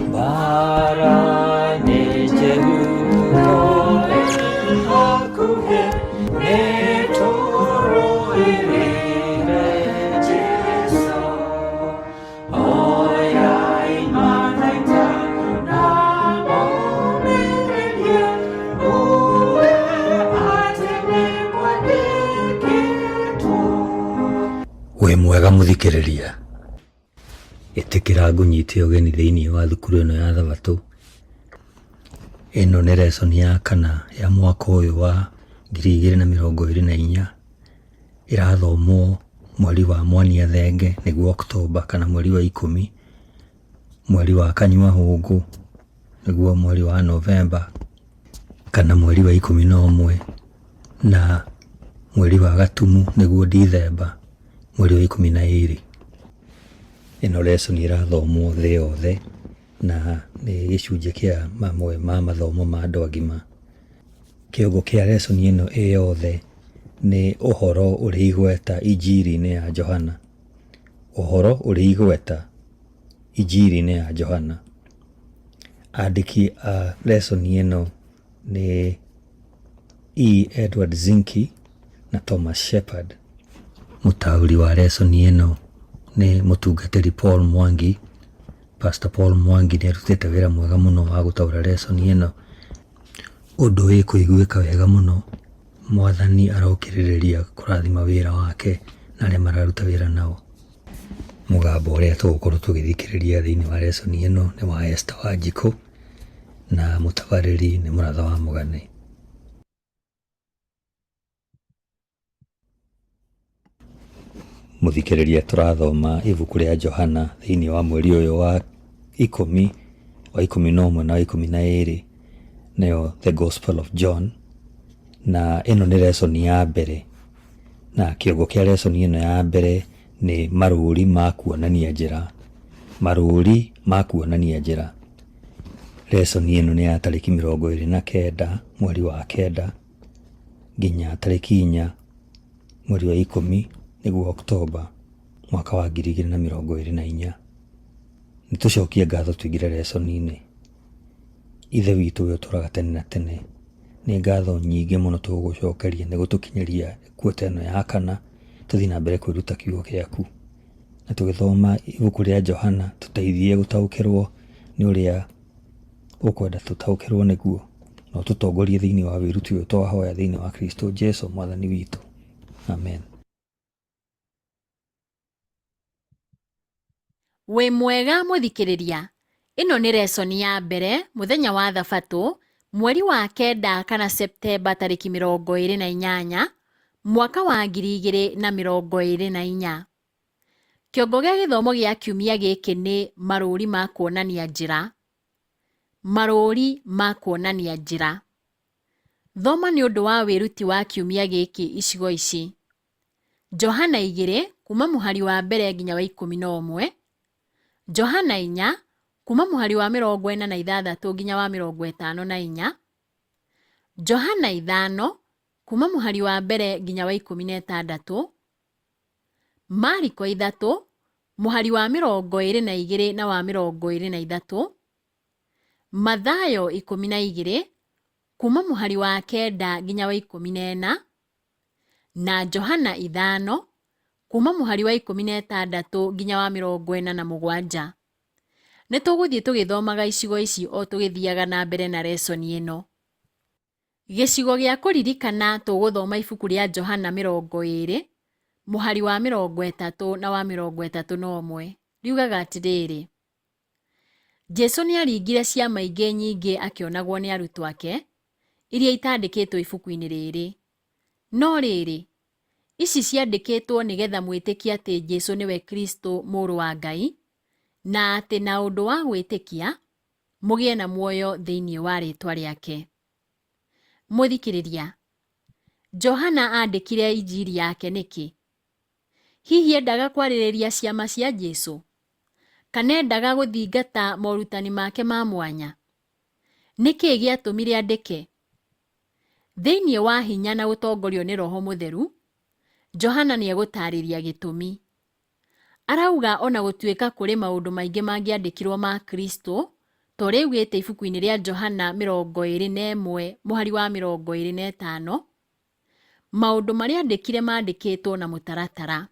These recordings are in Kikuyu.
Mbara nĩ njĩru hakuhĩ nĩ tũrũĩrĩre Jesũ. Oyai mathaita na mũmĩrĩrie, uwe atĩ nĩ mwandĩkĩtwo. Wĩ mwega mũthikĩrĩria. Ĩtĩkĩra ngũnyite ũgeni thĩinĩ wa thukuru ĩno ya Thabatũ. Ĩno nĩ lesson ya kana ya mwaka ũyũ wa 2024. Ĩrathomwo mweri wa Mwania Thenge nĩguo October kana mweri wa 10, mweri wa Kanyua Hũngũ nĩguo mweri wa November kana mweri wa 11 na mweri wa Gatumu nĩguo December mweri wa 12. Ĩno lesson ĩrathomwo thĩ yothe na nĩ gĩcunjĩ kĩa mamwe ma mathomo ma andũ agima. Kĩongo kĩa lesson ĩno ĩ yothe nĩ ũhoro ũrĩ igweta injiri-inĩ ya Johana. Ũhoro ũrĩ igweta injiri-inĩ ya Johana. Andĩki a lesson ĩno nĩ E. Edward Zinke na Thomas Shepard. Mũtaũri wa lesson ĩno nĩ mũtungatĩri Paul Mwangi. Pastor Paul Mwangi nĩ arutĩte wĩra mwega mũno wa gũtaũra lesson ĩno. Ũndũ wĩkũiguĩka wega mũno, Mwathani arokĩrĩrĩria kũrathima wĩra wake na arĩa mararuta wĩra nao. Mũgambo ũrĩa tũgũkorwo tũgĩthikĩrĩria thĩinĩ wa lesson ĩno nĩ wa Esther Wanjikũ na mũtabarĩri nĩ Mũratha wa Mũgane. Mũthikĩrĩria tũrathoma ibuku rĩa Johana thĩinĩ wa mweri ũyũ wa 10, wa 11 na wa 12, nĩyo The Gospel of John, na ĩno nĩ lesson ya mbere, na kĩongo kĩa lesson ĩno ya mbere nĩ marũri ma kuonania njĩra, marũri ma kuonania njĩra. Lesson ĩno nĩ ya tarĩki 29 mweri wa 9 nginya tarĩki 4 mweri wa 10 nĩguo Oktoba mwaka wa 2024. Nĩ tũcokie ngatho tũingĩre lesson-inĩ. Ithe witũ we ũtũraga tene na tene, nĩ ngatho nyingĩ mũno tũgũgũcokeria nĩ gũtũkinyĩria kuota ĩno ya kana tũthiĩ na mbere kwĩruta kiugo gĩaku. Na tũgĩthoma ibuku rĩa Johana tũteithie gũtaũkĩrwo nĩ ũrĩa ũkwenda tũtaũkĩrwo nĩguo, na ũtũtongorie thĩinĩ wa wĩruti ũyũ twahoya thĩinĩ wa Kristo Jesu mwathani witũ. Amen. Wĩ mwega mũthikĩrĩria, ĩno nĩ resoni ya mbere mũthenya wa thabatũ mweri wa 9 kana Septemba tarĩki 28 mwaka wa 2024. Kĩongo gĩa gĩthomo gĩa kiumia gĩkĩ nĩ marũri ma kuonania njĩra. Marũri ma kuonania njĩra. Thoma nĩ ũndũ wa wĩruti wa kiumia gĩkĩ icigo ici. Johana 2 kuuma mũhari wa mbere nginya wa 11, Johana 4 kuuma mũhari wa 46 nginya wa 54, Johana 5 kuuma mũhari wa mbere nginya wa 16, Mariko 3 mũhari wa 22 na wa 23, Mathayo 12 kuuma mũhari wa 9 nginya wa 14, na Johana 5 kuuma mũhari wa 16 nginya wa 47. Nĩ tũgũthiĩ tũgĩthomaga icigo ici o tũgĩthiaga na mbere na resoni ĩno. Gĩcigo gĩa kũririkana tũgũthoma ibuku rĩa Johana 20 mũhari wa 30 na wa 31. Riugaga atĩrĩrĩ, Jesu nĩ aaringire ciama ingĩ nyingĩ akĩonagwo nĩ arutwo ake, iria itandĩkĩtwo ibuku-inĩ rĩrĩ. No rĩrĩ, ici ciandĩkĩtwo nĩ getha mwĩtĩkie atĩ Jesu nĩwe Kristo Mũrũ wa Ngai, na atĩ na ũndũ wa gwĩtĩkia mũgĩe na muoyo thĩinĩ wa rĩĩtwa rĩake. Mũthikĩrĩria, Johana aandĩkire Injiri yake nĩkĩ? Hihi endaga kwarĩrĩria ciama cia Jesu? Kana endaga gũthingata morutani make ma mwanya? Nĩ kĩĩ gĩatũmire andĩke? Thĩinĩ wa hinya na gũtongorio nĩ Roho Mũtheru, Johana nĩ egũtaarĩria gĩtũmi. Arauga o na gũtuĩka kũrĩ maũndũ maingĩ mangĩandĩkirwo ma Kristo, ta ũrĩa augĩte ibuku-inĩ rĩa Johana 21 mũhari wa 25, maũndũ marĩa andĩkire mandĩkĩtwo na mũtaratara.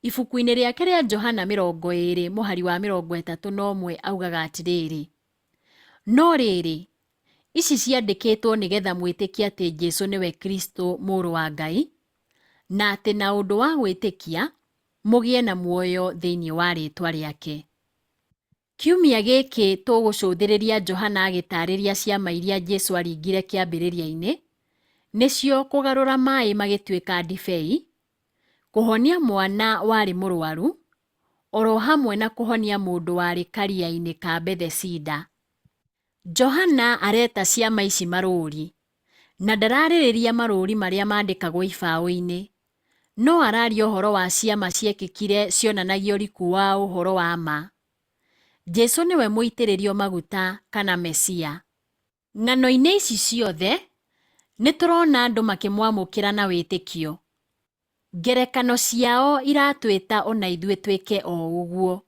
Ibuku-inĩ rĩake rĩa Johana 20 mũhari wa 31 augaga atĩrĩrĩ, No rĩrĩ, ici ciandĩkĩtwo nĩ getha mwĩtĩkie atĩ Jesu nĩwe Kristo Mũrũ wa Ngai, na atĩ na ũndũ wa gwĩtĩkia mũgĩe na muoyo thĩinĩ wa rĩĩtwa rĩake. Kiumia gĩkĩ tũgũcũthĩrĩria Johana agĩtaarĩria ciama iria Jesu aaringire kĩambĩrĩria-inĩ, nĩcio kũgarũra maĩ magĩtuĩka ndibei, kũhonia mwana warĩ mũrwaru, oro hamwe na kũhonia mũndũ warĩ karia-inĩ ka Bethesida. Johana areta ciama ici marũũri, na ndararĩrĩria marũũri marĩa mandĩkagwo ibaũ-inĩ, no araria ũhoro wa ciama ciekĩkire cionanagia ũriku wa ũhoro wa ma. Jesu nĩwe mũitĩrĩrio maguta kana Mesia. Ng'ano-inĩ ici ciothe, nĩ tũrona andũ makĩmwamũkĩra na wĩtĩkio. Ngerekano ciao iratwĩta o na ithuĩ twĩke o ũguo.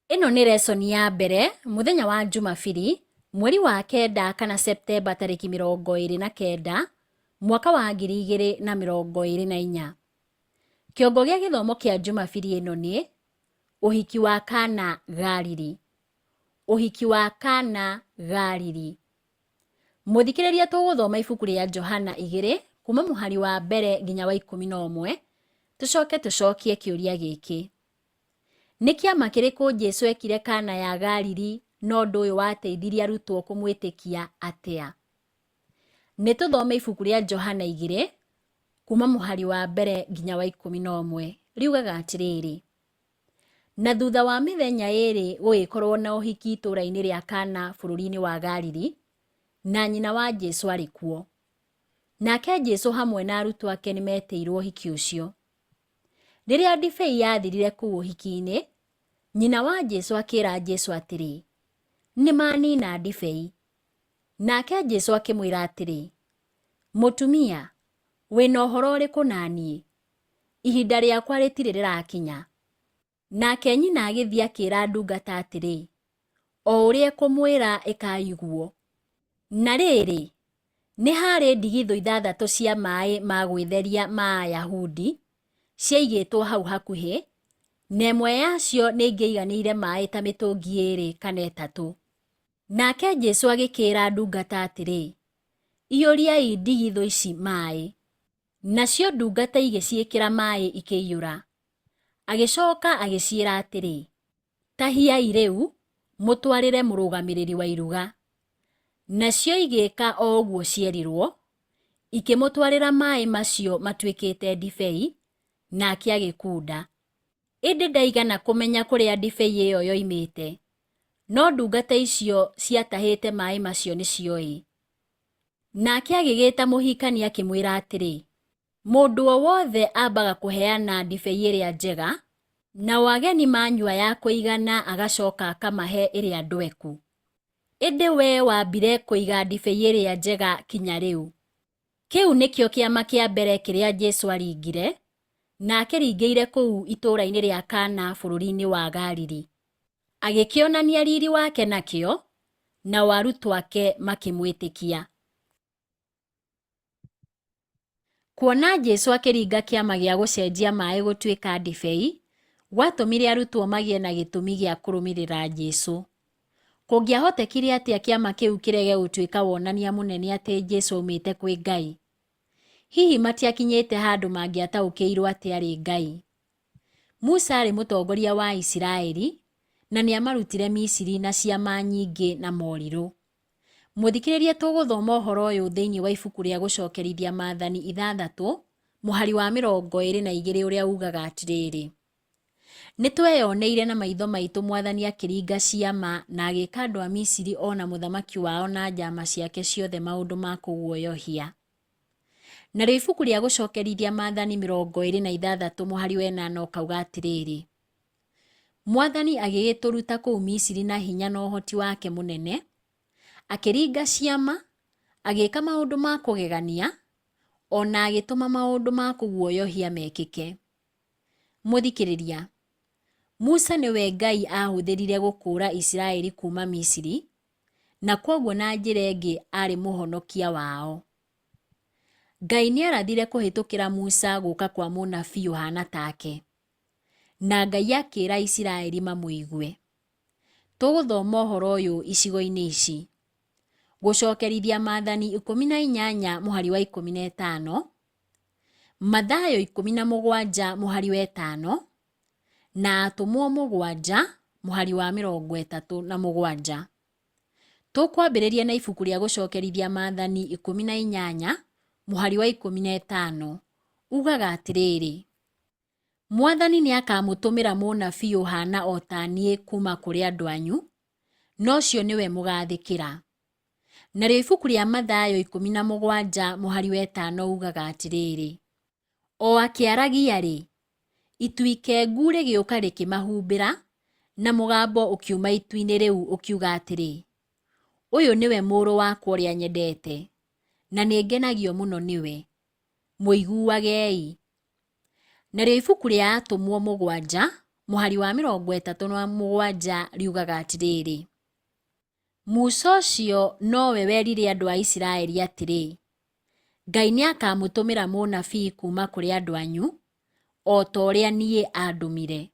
Ĩno nĩ lesson ya mbere mũthenya wa Njumabiri mweri wa kenda kana Septemba tarĩki 29 mwaka wa 2024. Kĩongo gĩa gĩthomo kĩa Njumabiri ĩno nĩ ũhiki wa Kana Galili. Ũhiki wa Kana Galili. Mũthikĩrĩria tũgũthoma ibuku rĩa Johana 2 kuma mũhari wa mbere nginya wa 11 tũcoke tũcokie kĩũria gĩkĩ. Nĩ kĩama kĩrĩkũ Jesu ekire Kana ya Galili na ũndũ ũyũ wateithirie arutwo kũmwĩtĩkia atĩa? Nĩ tũthome ibuku rĩa Johana 2 kuma mũhari wa mbere nginya wa 11. Riugaga atĩrĩrĩ, na thutha wa mĩthenya ĩĩrĩ gũgĩkorwo na ũhiki itũũra-inĩ rĩa Kana bũrũri-inĩ wa Galili, na nyina wa Jesu arĩ kuo. Nake Jesu hamwe na arutwo ake nĩ metĩirwo ũhiki ũcio. Rĩrĩa ndibei yathirire kũu ũhiki-inĩ, nyina wa Jesu akĩra Jesu atĩrĩ, Nĩ manina ndibei. Nake Jesu akĩmwĩra atĩrĩ, Mũtumia, wĩ na ũhoro ũrĩkũ na niĩ? Ihinda rĩakwa rĩtirĩ rĩrakinya. Nake nyina agĩthiĩ akĩra ndungata atĩrĩ, O ũrĩa ekũmwĩra ĩkai ũguo. Na rĩrĩ, nĩ haarĩ ndigithũ ithathatũ cia maĩ ma gwĩtheria ma Ayahudi ciaigĩtwo hau hakuhĩ, na ĩmwe yacio nĩ ĩngĩaiganĩire maĩ ta mĩtũngi ĩĩrĩ kana ĩtatũ. Nake Jesu agĩkĩĩra ndungata atĩrĩ, Iyũriai ndigithũ ici maĩ. Nacio ndungata igĩciĩkĩra maĩ ikĩiyũra. Agĩcoka agĩciĩra atĩrĩ, Tahiai rĩu, mũtwarĩre mũrũgamĩrĩri wa iruga. Nacio igĩka o ũguo cierirwo, ikĩmũtwarĩra maĩ macio matuĩkĩte ndibei, nake agĩkunda. Ĩndĩ ndaigana kũmenya kũrĩa ndibei ĩyo yoimĩte, no ndungata icio ciatahĩte maĩ macio nĩcioĩ. Nake agĩgĩta mũhikania akĩmwĩra atĩrĩ, Mũndũ o wothe ambaga kũheana ndibei ĩrĩa njega, nao ageni maanyua ya kũigana agacoka akamahe ĩrĩa ndweku. Ĩndĩ wee wambire kũiga ndibei ĩrĩa njega kinya rĩu. Kĩu nĩkĩo kĩama kĩa mbere kĩrĩa Jesu aaringire, na akĩringĩire kũu itũũra-inĩ rĩa Kana bũrũri-inĩ wa Galili. Agĩkĩonania riri wake nakĩo, nao arutwo ake makĩmwĩtĩkia. Kuona Jesu akĩringa kĩama gĩa gũcenjia maĩ gũtuĩka ndibei, gwatũmire arutwo magĩe na gĩtũmi gĩa kũrũmĩrĩra Jesu. Kũngĩahotekire atĩa kĩama kĩu kĩrege gũtuĩka wonania mũnene atĩ Jesu aumĩte kwĩ Ngai? Hihi matiakinyĩte handũ mangĩataũkĩirũo atĩ aarĩ Ngai? Musa aarĩ mũtongoria wa Isiraeli na nĩ aamarutire Misiri na ciama nyingĩ na morirũ. Mũthikĩrĩria tũgũthoma ũhoro ũyũ thĩinĩ wa ibuku rĩa gũcokerithia Maathani ithathatũ mũhari wa 22 ũrĩa ugaga atĩrĩrĩ, Nĩ tweyoneire na maitho maitũ mwathani akĩringa ciama na agĩka andũ a Misiri o na mũthamaki wao na njama ciake ciothe maũndũ ma kũguoyohia. Narĩo ibuku rĩa gũcokerithia Maathani 26 mũhari wa ĩnana ũkauga atĩrĩrĩ, Mwathani agĩgĩtũruta kũu Misiri na hinya na ũhoti wake mũnene, akĩringa ciama, agĩka maũndũ ma kũgegania, o na agĩtũma maũndũ ma kũguoyohia mekĩke. Mũthikĩrĩria, Musa nĩwe Ngai aahũthĩrire gũkũũra Isiraeli kuuma Misiri, na kwoguo na njĩra ĩngĩ aarĩ mũhonokia wao. Ngai nĩarathire kũhĩtũkĩra Musa gũka kwa mũnabii ũhaana take, na Ngai akĩra Isiraeli mamũigue. Tũgũthoma ũhoro ũyũ icigo-inĩ ici: Gũcokerithia Maathani 18 mũhari wa 15, Mathayo 17 mũhari wa ĩtano, na Atũmwo 7 mũhari wa 37. Tũkwambĩrĩria na ibuku rĩa Gũcokerithia Maathani 18 mũhari wa 15, ugaga atĩrĩrĩ, Mwathani nĩakamũtũmĩra mũnabii ũhaana o ta niĩ kuuma kũrĩ andũ anyu, na ũcio nĩwe mũgaathĩkĩra. Narĩo ibuku rĩa Mathayo 17 mũhari wa ĩtano ugaga atĩrĩrĩ, O akĩaragia-rĩ, itu ikengu rĩgĩũka rĩkĩmahumbĩra, na mũgambo ũkiuma itu-inĩ rĩu ũkiuga atĩrĩ, Ũyũ nĩwe Mũrũ wakwa ũrĩa nyendete, na nĩngenagio mũno nĩwe. Mũiguagei. Narĩo ibuku rĩa Atũmwo 7 mũhari wa 37 riugaga atĩrĩrĩ, Musa ũcio nowe werire andũ a Isiraeli atĩrĩ, 'Ngai nĩakamũtũmĩra mũnabii kuuma kũrĩ andũ anyu, o ta ũrĩa niĩ andũmire.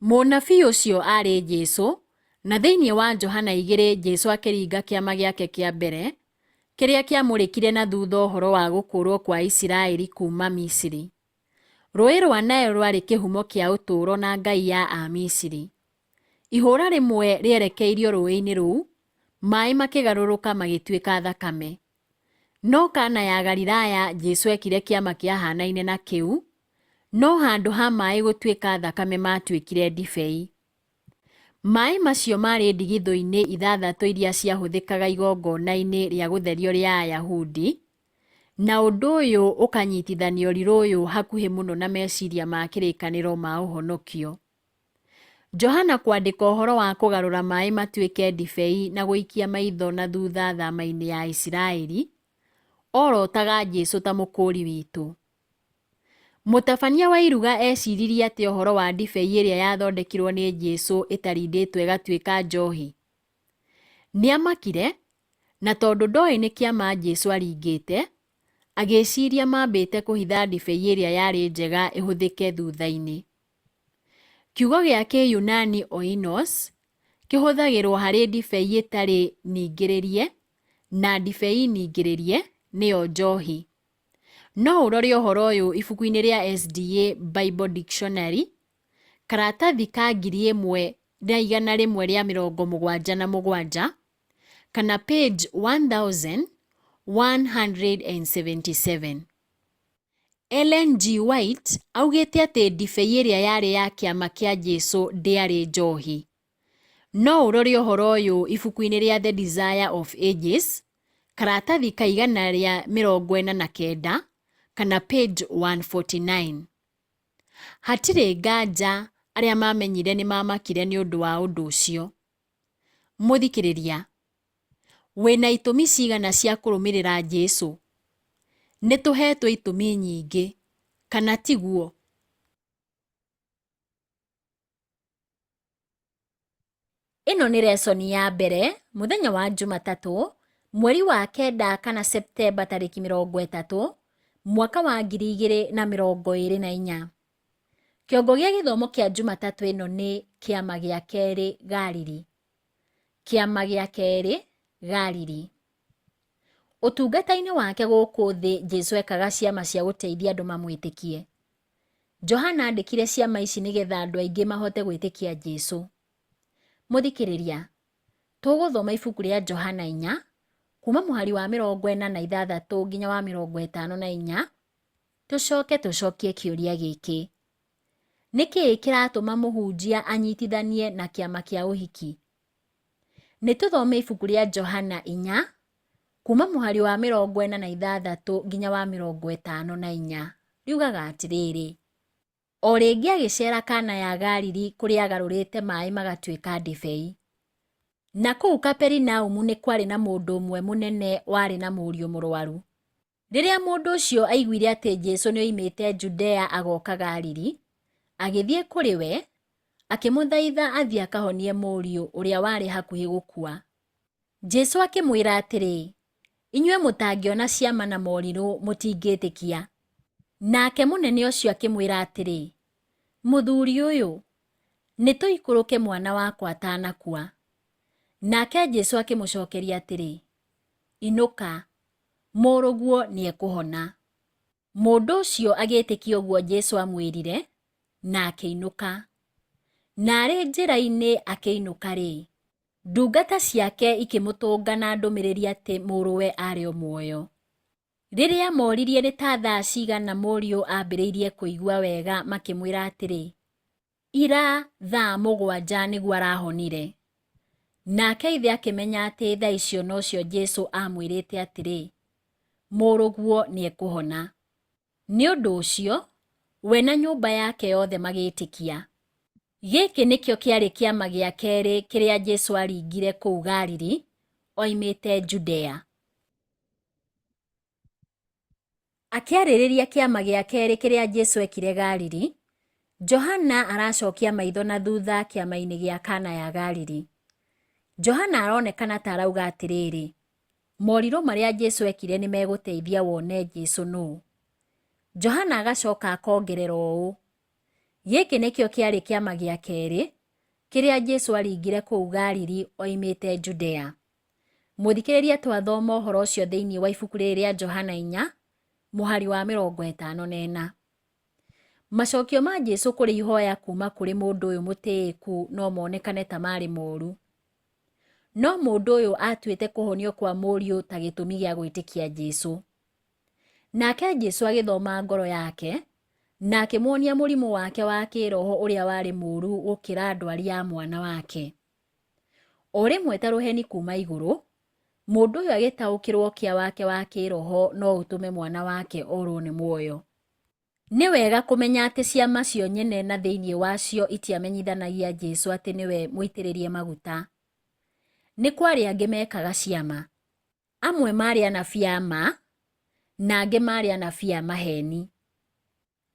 Mũnabii ũcio aarĩ Jesu, na thĩinĩ wa Johana 2 Jesu akĩringa kĩama gĩake kĩa mbere, kĩrĩa kĩamũrĩkire na thutha ũhoro wa gũkũũrũo kwa Isiraeli kuuma Misiri. Rũũĩ rwa Nile rwarĩ kĩhumo kĩa ũtũũro na ngai ya Amisiri. Ihũra rĩmwe rĩerekeirio rũũĩ-inĩ rũu, maĩ makĩgarũrũka magĩtuĩka thakame. No Kana ya Galilaya Jesu eekire kĩama kĩahaanaine na kĩu, no handũ ha maĩ gũtuĩka thakame maatuĩkire ndibei. Maĩ macio maarĩ ndigithũ-inĩ ithathatũ iria ciahũthĩkaga igongona-inĩ rĩa gũtherio rĩa Ayahudi, na ũndũ ũyũ ũkanyitithania ũrirũ ũyũ hakuhĩ mũno na meciria ma kĩrĩkanĩro ma ũhonokio. Johana kwandĩka ũhoro wa kũgarũra maĩ matuĩke ndibei na gũikia maitho na thutha thama-inĩ ya Isiraeli, orotaga Jesu ta mũkũũri witũ. Mũtabania wa iruga eeciririe atĩa ũhoro wa ndibei ĩrĩa yathondekirũo nĩ Jesu ĩtarindĩtwo ĩgatuĩka njohi? Nĩamakire, na tondũ ndoĩ nĩ kĩama Jesu aringĩte, agĩciria maambĩte kũhitha ndibei ĩrĩa yarĩ njega ĩhũthĩke thutha-inĩ. Kiugo gĩa Kĩyunani oinos kĩhũthagĩrũo harĩ ndibei ĩtarĩ ningĩrĩrie na ndibei ningĩrĩrie, nĩyo njohi. No ũrore ũhoro ũyũ ibuku-inĩ rĩa SDA Bible Dictionary, karatathi ka 1177 kana page 1177. Ellen G. White augĩte atĩ ndibei ĩrĩa yarĩ ya kĩama kĩa Jesu ndĩarĩ njohi. No ũrore ũhoro ũyũ ibuku-inĩ rĩa The Desire of Ages, karatathi ka 149 kana page 149. Hatirĩ nganja arĩa maamenyire nĩ maamakire nĩ ũndũ wa ũndũ ũcio. Mũthikĩrĩria, wĩna itũmi cigana cia kũrũmĩrĩra Jesu? Nĩ tũheetwo itũmi nyingĩ, kana tiguo? Ĩno nĩ resoni ya mbere mũthenya wa Jumatatũ, mweri wa kenda kana Septemba tarĩki 30, mwaka wa 2024. Kĩongo gĩa gĩthomo kĩa Jumatatũ ĩno nĩ Kĩama gĩa Kerĩ Galili. Kĩama gĩa Kerĩ Galili. Ũtungata-inĩ wake gũkũ thĩ Jesu ekaga ciama cia gũteithia andũ mamwĩtĩkie. Johana andĩkire ciama ici nĩgetha andũ aingĩ mahote gwĩtĩkia Jesu. Mũthikĩrĩria, tũgũthoma ibuku rĩa Johana 4, kuma mũhari wa 46 nginya wa 54, tũcoke tũcokie kĩũria gĩkĩ. Nĩ kĩĩ kĩratũma mũhunjia anyitithanie na kĩama kĩa ũhiki? Nĩ tũthome ibuku rĩa Johana 4, kuma mũhari wa 46 nginya wa 54. Riugaga atĩrĩrĩ, O rĩngĩ agĩceera Kana ya Galili kũrĩa agarũrĩte maĩ magatuĩka ndibei. Na kũu Kaperinaumu nĩ kwarĩ na mũndũ ũmwe mũnene warĩ na mũriũ mũrwaru. Rĩrĩa mũndũ ũcio aiguire atĩ Jesu nĩoimĩte Judea agoka Galili, agĩthiĩ kũrĩ we, akĩmũthaitha athiĩ akahonie mũriũ ũrĩa warĩ hakuhĩ gũkua. Jesu akĩmwĩra atĩrĩ, Inyuĩ mũtangĩona ciama na morirũ mũtingĩtĩkia. Nake mũnene ũcio akĩmwĩra atĩrĩ, Mũthuri ũyũ, nĩ tũikũrũke mwana wakwa atanakua. Nake Jesu akĩmũcokeria atĩrĩ, Inũka, mũrũguo nĩekũhona. Mũndũ ũcio agĩĩtĩkia ũguo Jesu amwĩrire, na akĩinũka. Na arĩ njĩra-inĩ akĩinũka-rĩ, ndungata ciake ikĩmũtũnga na ndũmĩrĩri atĩ mũrũwe aarĩ o muoyo. Rĩrĩa moririe nĩ ta thaa cigana mũriũ ambĩrĩirie kũigua wega makĩmwĩra atĩrĩ, Ira thaa 7 nĩguo arahonire. Nake ithe akĩmenya atĩ thaa icio nocio Jesu aamwĩrĩte atĩrĩ, Mũrũguo nĩekũhona. Nĩ ũndũ ũcio, we na nyũmba yake yothe magĩĩtĩkia. Gĩkĩ nĩkĩo kĩarĩ kĩama gĩa kerĩ kĩrĩa Jesu aaringire kũu Galili oimĩte Judea. Akĩarĩrĩria kĩama gĩa kerĩ kĩrĩa Jesu eekire Galili, Johana aracokia maitho na thutha kĩama-inĩ gĩa Kana ya Galili. Johana aronekana ta arauga atĩrĩrĩ, morirũ marĩa Jesu eekire nĩ megũteithia wone Jesu nũũ. Johana agacoka akongerera ũũ, Gĩkĩ nĩkĩo kĩarĩ kĩama gĩa kerĩ kĩrĩa Jesu aaringire kũu Galili oimĩte Judea. Mũthikĩrĩria twathoma ũhoro ũcio thĩinĩ wa ibuku rĩrĩ rĩa Johana 4 mũhari wa 54. Macokio ma Jesu kũrĩ ihoya kuuma kũrĩ mũndũ ũyũ mũtĩĩku no monekane ta marĩ moru. No mũndũ ũyũ atuĩte kũhonio kwa mũriũ ta gĩtũmi gĩa gwĩtĩkia Jesu. Nake Jesu agĩthoma ngoro yake na akĩmuonia mũrimũ wake wa kĩĩroho ũrĩa warĩ mũũru gũkĩra ndwari ya mwana wake. O rĩmwe ta rũheni kuuma igũrũ, mũndũ ũyũ agĩtaũkĩrũo ũkĩa wake wa kĩĩroho no ũtũme mwana wake orũo nĩ muoyo. Nĩ wega kũmenya atĩ ciama cio nyene na thĩinĩ wacio itiamenyithanagia Jesu atĩ nĩwe mũitĩrĩrie maguta. Nĩ kwarĩ angĩ mekaga ciama. Amwe maarĩ anabii a ma, na angĩ maarĩ anabii a maheeni.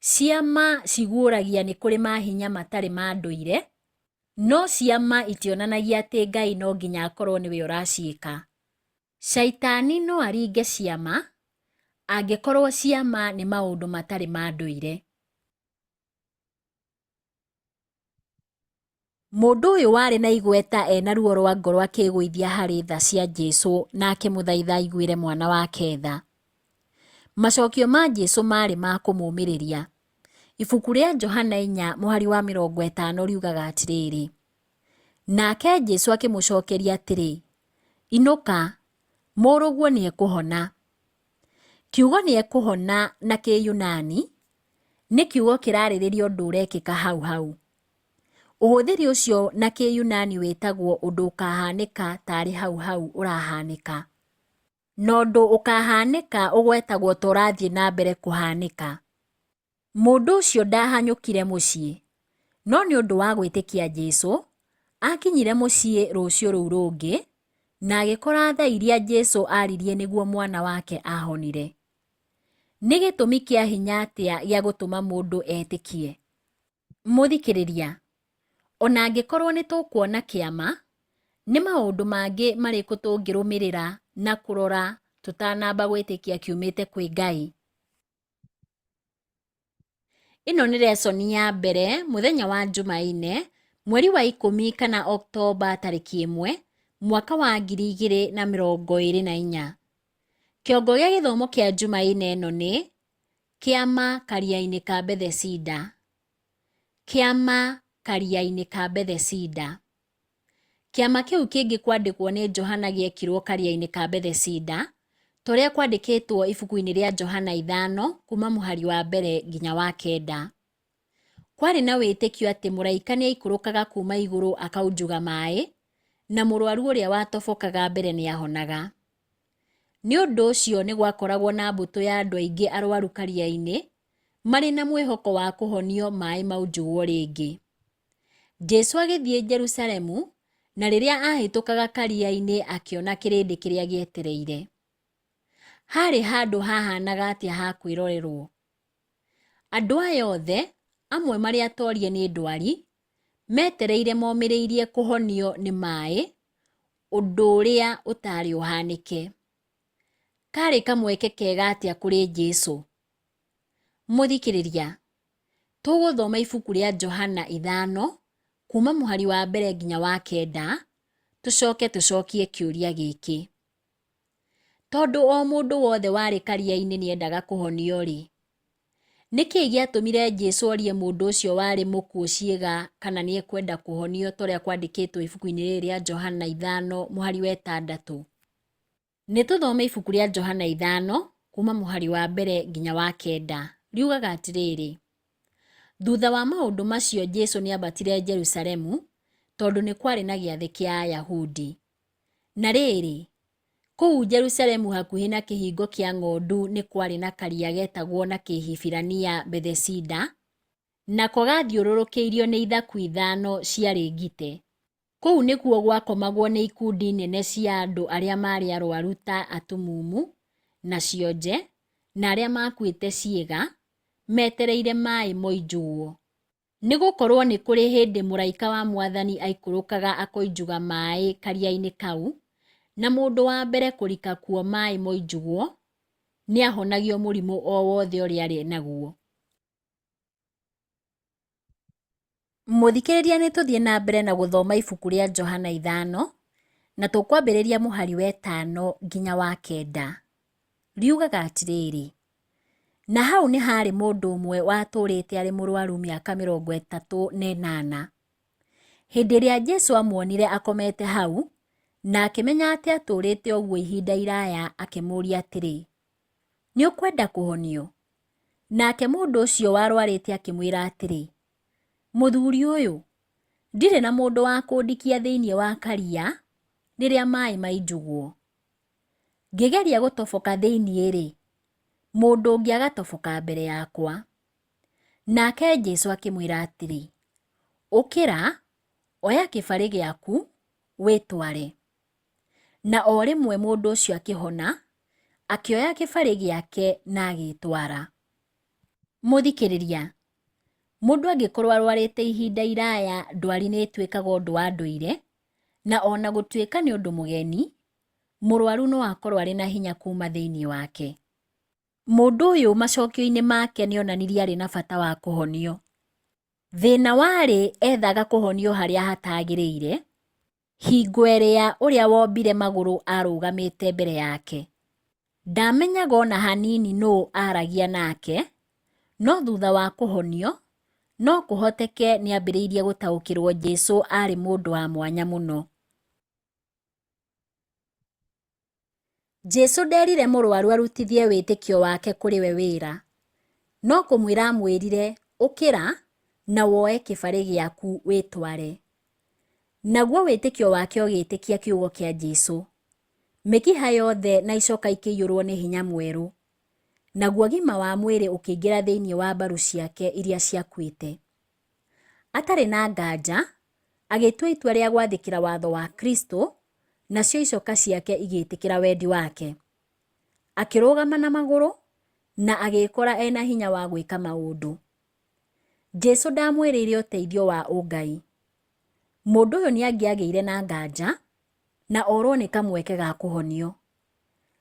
Ciama ciguũragia nĩ kũrĩ mahinya matarĩ ma ndũire, no ciama itionanagia atĩ Ngai no nginya akorũo nĩwe ũraciĩka. Shaitani no aringe ciama angĩkorũo ciama nĩ maũndũ matarĩ ma ndũire. Mũndũ ũyũ warĩ na igweta ena ruo rwa ngoro akĩĩgũithia harĩ tha cia Jesu na akĩmũthaitha aiguĩre mwana wake tha. Macokio ma Jesu maarĩ ma kũmũmĩrĩria. Ibuku rĩa Johana 4 mũhari wa 50 riugaga atĩrĩrĩ, Nake Jesu akĩmũcokeria atĩrĩ, Inũka, mũrũguo nĩekũhona. Kiugo nĩekũhona na Kĩyunani nĩ kiugo kĩrarĩrĩria ũndũ ũrekĩka hau hau. Ũhũthĩri ũcio na Kĩyunani wĩtagwo ũndũ ũkahanĩka tarĩ hau hau ũrahanĩka. Na ũndũ ũkahanĩka ũgwetagwo ta ũrathiĩ na mbere kũhanĩka. Mũndũ ũcio ndahanyũkire mũciĩ, no nĩ ũndũ wa gwĩtĩkia Jesu, akinyire mũciĩ rũciũ rũu rũngĩ na agĩkora thaa iria Jesu aaririe nĩguo mwana wake ahonire. Nĩ gĩtũmi kĩa hinya atĩa gĩa gũtũma mũndũ etĩkie? Mũthikĩrĩria, o na angĩkorũo nĩ tũkuona kĩama, nĩ maũndũ mangĩ marĩkũ tũngĩrũmĩrĩra na kũrora tũtanamba gwĩtĩkia kiumĩte kwĩ Ngai? Ĩno nĩ lesson ya mbere mũthenya wa Jumaine mweri wa 10 kana Oktoba tarĩki 1 mwaka wa 2024. Kĩongo gĩa gĩthomo kĩa Jumaine ĩno nĩ Kĩama karia-inĩ ka Bethesida. Kĩama karia-inĩ ka Bethesida. Kĩama kĩu kĩngĩ kwandĩkwo nĩ Johana gĩekirwo karia-inĩ ka Bethesida, ta ũrĩa kwandĩkĩtwo ibuku-inĩ rĩa Johana 5 kuuma mũhari wa 1 nginya wa 9. Kwarĩ na wĩtĩkio atĩ mũraika nĩ aikũrũkaga kuuma igũrũ akaunjuga maĩ, na mũrwaru ũrĩa watobokaga mbere nĩ ahonaga. Nĩ ũndũ ũcio nĩ gwakoragwo na mbũtũ ya andũ aingĩ arwaru karia-inĩ, marĩ na mwĩhoko wa kũhonio maĩ maunjugwo rĩngĩ. Jesu agĩthiĩ Jerusalemu Na rĩrĩa aahĩtũkaga karia-inĩ akĩona kĩrĩndĩ kĩrĩa gĩetereire. Haarĩ handũ haahanaga atĩa ha kwĩrorerwo? Andũ aya othe, amwe marĩ atorie nĩ ndwari, metereire momĩrĩirie kũhonio nĩ maĩ, ũndũ ũrĩa ũtaarĩ ũhanĩke. Karĩ kamweke kega atĩa kũrĩ Jesu? Mũthikĩrĩria, tũgũthoma ibuku rĩa Johana ithano, kuma mũhari wa mbere nginya wa kenda, tũcoke tũcokie kĩũria gĩkĩ. Tondũ o mũndũ wothe warĩ karia-inĩ nĩ endaga kũhonio-rĩ, nĩ kĩĩ gĩatũmire Jesu orie mũndũ ũcio warĩ mũkuũ ciĩga kana nĩ ekwenda kũhonio ta ũrĩa kwandĩkĩtwo ibuku-inĩ rĩrĩ rĩa Johana ithano mũhari wa ĩtandatũ? Nĩ tũthome ibuku rĩa Johana ithano kuma mũhari wa mbere nginya wa kenda. Riugaga atĩrĩrĩ, Thutha wa maũndũ macio Jesu nĩ ambatire Jerusalemu, tondũ nĩ kwarĩ na gĩathĩ kĩa Ayahudi. Na rĩrĩ, kũu Jerusalemu hakuhĩ na kĩhingo kĩa ng'ondu nĩ kwarĩ na karia getagwo na Kĩhibirania Bethesida, nako gaathiũrũrũkĩirio nĩ ithaku ithano ciarĩ ngite. Kũu nĩkuo gwakomagwo nĩ ikundi nene cia andũ arĩa maarĩ arwaru ta atumumu, na cionje, na arĩa maakuĩte ciĩga, metereire maĩ moinjugwo. Nĩ gũkorũo nĩ kũrĩ hĩndĩ mũraika wa Mwathani aikũrũkaga akoinjuga maĩ karia-inĩ kau, na mũndũ wa mbere kũrika kuo maĩ moinjugwo, nĩahonagio mũrimũ o wothe ũrĩa arĩ naguo. Mũthikĩrĩria nĩ tũthiĩ na mbere na gũthoma ibuku rĩa Johana ithano, na tũkwambĩrĩria mũhari wa ĩtano nginya wa kenda. Riugaga atĩrĩrĩ, Na hau nĩ haarĩ mũndũ ũmwe watũũrĩte arĩ mũrwaru mĩaka 38. Hĩndĩ ĩrĩa Jesu aamuonire akomete hau, na akĩmenya atĩ aatũũrĩte ũguo ihinda iraya, akĩmũũria atĩrĩ, Nĩ ũkwenda kũhonio? Nake mũndũ ũcio warwarĩte akĩmwĩra atĩrĩ, Mũthuri ũyũ, ndirĩ na mũndũ wa kũndikia thĩinĩ wa karia rĩrĩa maĩ mainjugwo. Ngĩgeria gũtoboka thĩinĩ-rĩ, mũndũ ũngĩ agatoboka mbere yakwa. Nake Jesu akĩmwĩra atĩrĩ, Ũkĩra, oya kĩbarĩ gĩaku, wĩtware. Na o rĩmwe mũndũ ũcio akĩhona, akĩoya kĩbarĩ gĩake na agĩĩtwara. Mũthikĩrĩria, mũndũ angĩkorwo arwarĩte ihinda iraya, ndwari nĩ ĩtuĩkaga ũndũ wa ndũire, na ona gũtuĩka nĩ ũndũ mũgeni, mũrwaru no akorwo arĩ na hinya kuma thĩinĩ wake. Mũndũ ũyũ macokio-inĩ make nĩ onanirie arĩ na bata wa kũhonio. Thĩna warĩ ethaga kũhonio harĩa hatagĩrĩire, hingo ĩrĩa ũrĩa wombire magũrũ arũgamĩte mbere yake. Ndamenyaga ona hanini nũũ aragia nake, no thutha wa kũhonio, no kũhoteke nĩ ambĩrĩirie gũtaũkĩrũo Jesu aarĩ mũndũ wa mwanya mũno. Jesu ndeerire mũrwaru arutithie wĩtĩkio wake kũrĩ we wĩra. No kũmwĩra aamwĩrire, Ũkĩra, na woe kĩbarĩ gĩaku wĩtware. Naguo wĩtĩkio wake ũgĩĩtĩkia kiugo kĩa Jesu. Mĩkiha yothe na icoka ikĩiyũrũo nĩ hinya mwerũ. Naguo ũgima wa mwĩrĩ ũkĩingĩra thĩinĩ wa mbaru ciake iria ciakuĩte. Atarĩ na nganja, agĩtua itua rĩa gwathĩkĩra watho wa Kristo, nacio icoka ciake igĩtĩkĩra wendi wake. Akĩrũgama na magũrũ na agĩĩkora ena hinya wa gwĩka maũndũ. Jesu ndamwĩrĩire ũteithio wa ũngai. Mũndũ ũyũ nĩ angĩagĩire na nganja na orwo nĩ kamweke ga kũhonio.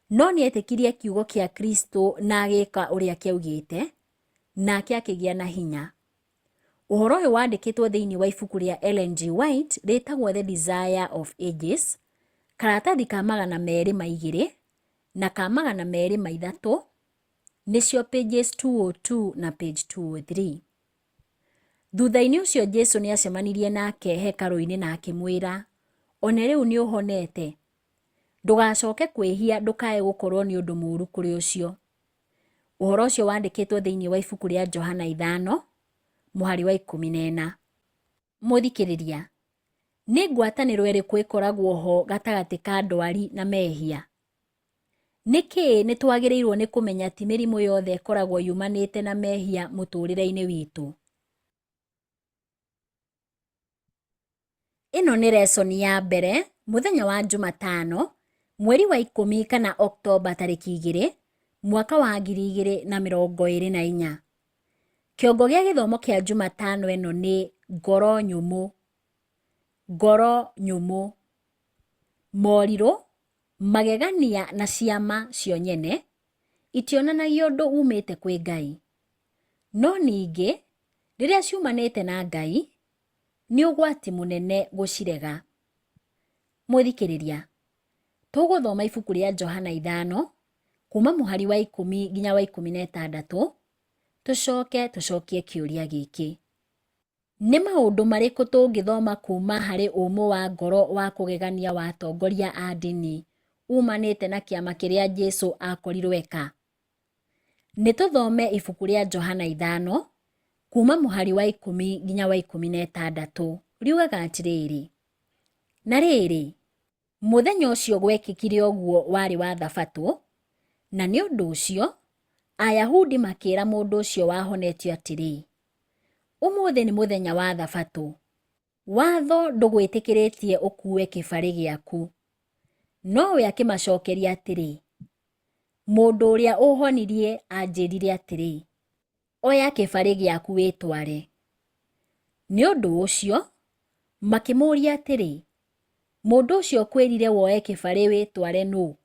No nĩ etĩkirie kiugo kĩa Kristo na agĩka ũrĩa kĩaugĩte, nake akĩgĩa na hinya. Ũhoro ũyũ wandĩkĩtwo thĩinĩ wa ibuku rĩa Ellen G. White rĩtagwo The Desire of Ages, karatathi ka 202 na ka 203, nĩcio pages 202 na page 203. Thutha-inĩ ũcio Jesu nĩ aacemanirie nake hekarũ-inĩ na akĩmwĩra, One rĩu nĩ ũhonete. Ndũgacoke kwĩhia ndũkae gũkorũo nĩ ũndũ mũũru kũrĩ ũcio. Ũhoro ũcio wandĩkĩtwo thĩinĩ wa ibuku rĩa Johana ithano, mũhari wa 14. Mũthikĩrĩria, nĩ ngwatanĩro ĩrĩkũ ĩkoragwo ho gatagatĩ ka ndwari na mehia? Nĩkĩ nĩ twagĩrĩirũo nĩ kũmenya ti mĩrimũ yothe ĩkoragwo yumanĩte na mehia mũtũũrĩre-inĩ witũ? Ĩno nĩ resoni ya mbere mũthenya wa Njumatano, mweri wa 10 kana Oktomba tarĩki 2, mwaka wa 2024. Kĩongo gĩa gĩthomo kĩa Njumatano ĩno nĩ ngoro nyũmũ. Ngoro nyũmũ. Morirũ, magegania na ciama cio nyene itionanagia ũndũ umĩte kwĩ Ngai. No ningĩ, rĩrĩa ciumanĩte na Ngai, nĩ ũgwati mũnene gũcirega. Mũthikĩrĩria, tũgũthoma ibuku rĩa Johana 5, kuma mũhari wa 10 nginya wa 16, tũcoke tũcokie kĩũria gĩkĩ. Nĩ maũndũ marĩkũ tũngĩthoma kuuma harĩ ũmũ wa ngoro wa kũgegania wa atongoria a ndini umanĩte na kĩama kĩrĩa Jesu akorirwo eka? Nĩ tũthome ibuku rĩa Johana 5, kuuma mũhari wa 10 nginya wa 16. Riugaga atĩrĩrĩ, na rĩrĩ, mũthenya ũcio gwekĩkire ũguo warĩ wa Thabatũ, na nĩ ũndũ ũcio Ayahudi makĩĩra mũndũ ũcio wahonetio atĩrĩ, ũmũthĩ nĩ mũthenya wa Thabatũ, watho ndũgwĩtĩkĩrĩtie ũkuue kĩbarĩ gĩaku. No we akĩmacokeria atĩrĩ, mũndũ ũrĩa ũhonirie anjĩrire atĩrĩ, oya kĩbarĩ gĩaku wĩtware. Nĩ ũndũ ũcio makĩmũũria atĩrĩ, mũndũ ũcio ũkwĩrire woe kĩbarĩ wĩtware nũ?